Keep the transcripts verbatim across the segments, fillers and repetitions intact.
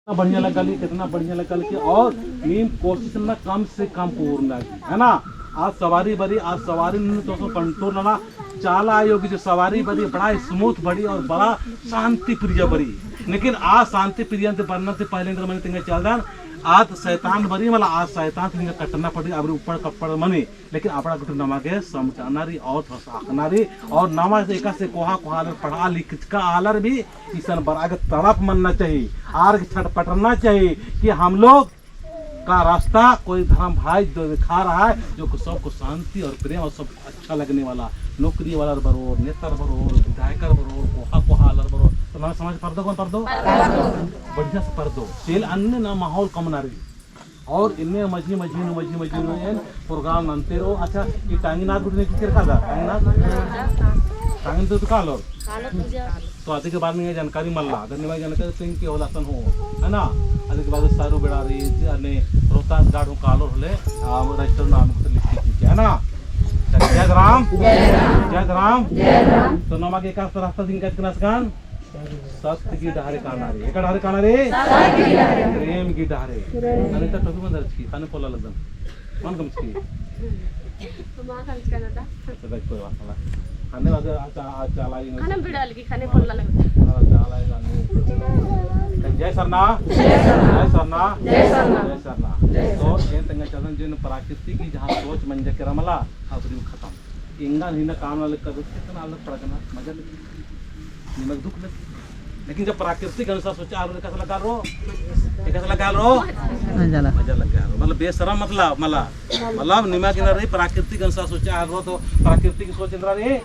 बढ़िया लग्गा ली, कितना बढ़िया लग्गा ली कि और नीम कोशिश ना कम से कम पूर्ण की, है ना? आज सवारी बरी, आज सवारी नीम तो सो control ना, चाला आयो की जो सवारी बरी बड़ा smooth बरी और बड़ा शांति प्रिय बरी। लेकिन आज शांति प्रिय ते बनना से पहले अंदर मने तिंगा चल जान, आज शैतान बरी, मला आज शैतान से तिंगा कटना पड़ी, अब ऊपर कपड़ मनी। लेकिन अपना गुट्ठी नमा गे समझाना रई और थोड़ा सा आखना रई और नमा से एकासे कोहा कोहा आलर पढ़ा लिखचका आलर भी इसन बरआ गे तड़प मन्ना चाही, आर गे छटपटना चाही कि हम लोग का रास्ता कोई धर्म भाई जो दिखा रहा है, जो को सबको शांति और प्रेम और सब अच्छा लगने वाला, नौकरी वाला बरोर, नेता बरोर, विधायक बरोर, कोहा कोहा आलर बरोर, तो नमा समाज परदो कमन परदो? बढ़िया से परदो। सेल अन्ने ना माहौल कमना रई। और इन्ने मझी मझी नू, मझी मझी नू एन program नन्ते रओ। अच्छा, ई टांगीनाथ गुट्ठी ने की केरका दा? टांगीनाथ? टांगीनाथ तो कालोर? तो अदी के बारे में जानकारी मल्ला। अगर निमा जानकारी तो इनके होला सन हो, है ना? अदी के बाद सारू बेड़ा रई, अन्ने रोहतास घाट हो कालोर होले, आ, register नाम को लिखी थी, है ना? जय धरम। जय धरम। तो नमा गे एकासे रास्ता सिंगत कनस कान सत्य की डहरे काना रई। एका डहरे काना रई? सत्य की डहरे। प्रेम की डहरे। प्रेम। अनिता टोपी बंदर की, ख़ने पोल्ला लगदन। मन कम की। माँ कम की ना था। तो देख कोई बात ना। ख़ने वादे आ चा-, आ चाला ही ख़ने बिड़ा लगी, ख़ने पोल्ला लगदन। हाँ, चाला ही गाने। जय सरना। जय सरना। जय सरना। जय सरना। जय सरना। तो ये तंगे चलन जिन प्राकृतिक की जहाँ सोच मंजा केरा मला, अब खत्म। एंगा हिना काम ना लग कर, कितना अलग पड़गना, मजा लगी, निमक दुख लगी। लेकिन जब प्राकृतिक अनुसार सोचा, आलर एकासे लग्गा रओ, एकासे लग्गा रओ, मजा लग्गा रओ। मतलब बेशरम मतलब, मला, मतलब निमा गे एन्दरा रई, प्राकृतिक अनुसार सोचा, आलर तो प्राकृतिक सोच एन्दरा रई,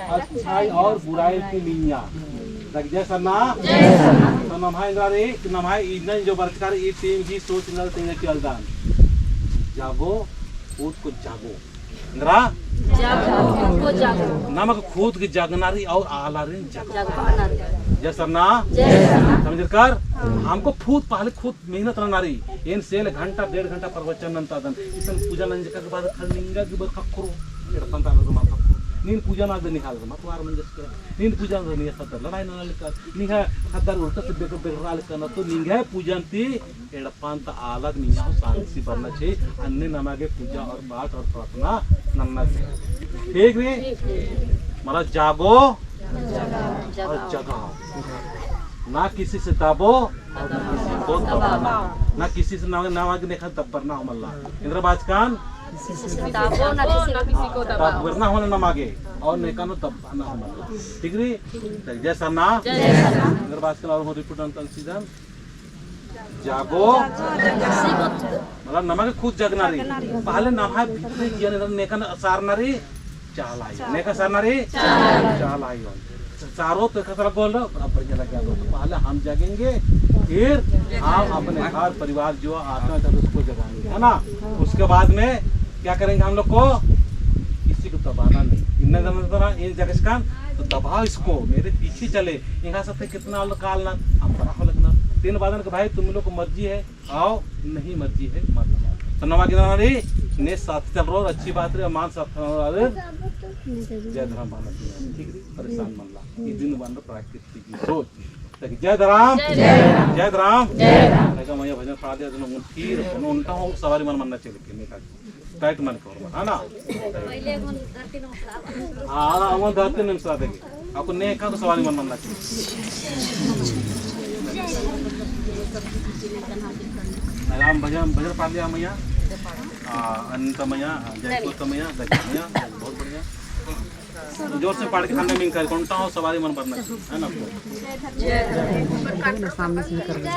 अच्छाई और बुराई की निंगा। जय सरना। तो नम्है एन्दरा रई, नम्है इजनन जो बरचका रई, ई team की सोच एन्दरा तेंगा चल दान। जागो, खुद को जागो। एन्दरा? जागो, खुद को जागो। नमक खुद की जगना रई और आलारिन जगना रई। जय सरना। जय सरना। समझ कर? हमको खुद, पहले खुद मेहनत नना रई। एन सेल घंटा, डेढ़ घंटा प्रवचन नन्तादन। इसन पूजा नंजका के बाद खाली निंगा गे बरआ ख़क्खरो। एड़पा ता आलर मा ख़क्खरो। नीन पूजा नना दे निंग्है आलर मा तो आर मंजस कर। नीन पूजा नना दे निंग्है ख़द्दर लड़ाई नना लगा। निंग्है ख़द्दर उल्टा से बेग-, बेगरा लगा ना तो निंग्है पूजन ती एड़पा ता आलर निंगा हूँ शांति बरना चाही। अन्ने नमा गे पूजा और पाठ और प्रार्थना नन्ना चाही। ठीक रई? मला जागो और जगाओ। ना किसी से दबो और ना किसी को दबाओ। ना किसी से ना, ना आगे नेखा दबरना हो मल्ला। एन्दरा बाचकन? किसी से दबो, ना किसी को दबाओ। दबरना हो ना नमा गे। और नेका नू दबाना हो मल्ला। ठीक रई? जय सरना। जय सरना। एन्दरा बाचकन और हो report अंतन सीजन। जागो। मतलब नमा गे खुद जगना रई। पहले नम्है भीतरी जिया ने नेकन सारना रई, चाला आयो। नेकन सारना रई, चाला आयो। सारो तो एकासे लग्गा रओ, बराबर के लग्गा रओ। तो पहले हम जगेंगे, फिर हम अपने घर परिवार जो आत्मा है उसको जगाएंगे, है ना? उसके बाद में क्या करेंगे हम लोग को? किसी को दबाना नहीं। इन्ना जगचकन तो दबाओ इसको, मेरे पीछे चले। एंगा साथे कितना आलर कालनर, अम्बरा हो लगनर। तीन बादन के भाई तुम लोग को मर्जी है, आओ, नहीं मर्जी है, मत आओ। तो नमा गे एन्दरा रई, ने साथ चल रओ, अच्छी बात रई, मान साथ चल रओ, अरे, जय धरम भाना, ठीक रई, परेशान मन ला। ई दिन बन प्राकृतिक की सोच। ताकि जय धरम, जय धरम, जय धरम, जय धरम। ताकि मइया भजन पाड़ा दिया, तो उन फिर, उन, उन्टा हो सवारी मन मन्ना चाही, लेकिन नहीं काज। Tight मन कर, है ना? हाँ, हाँ, अमन धरती नमस्कार देंगे। आपको नेका तो सवारी मन मन्ना चाही। राम भजन, भजन पाड़ लिया मइया। हाँ, अनंता मइया, हाँ, जयपुर का मइया, गजा मइया, बहुत बढ़िया। जोर से पाड़ के खाने में इनका कौन सा हो सवारी मन भरना चाहिए, है ना? सामने से निकल रहे।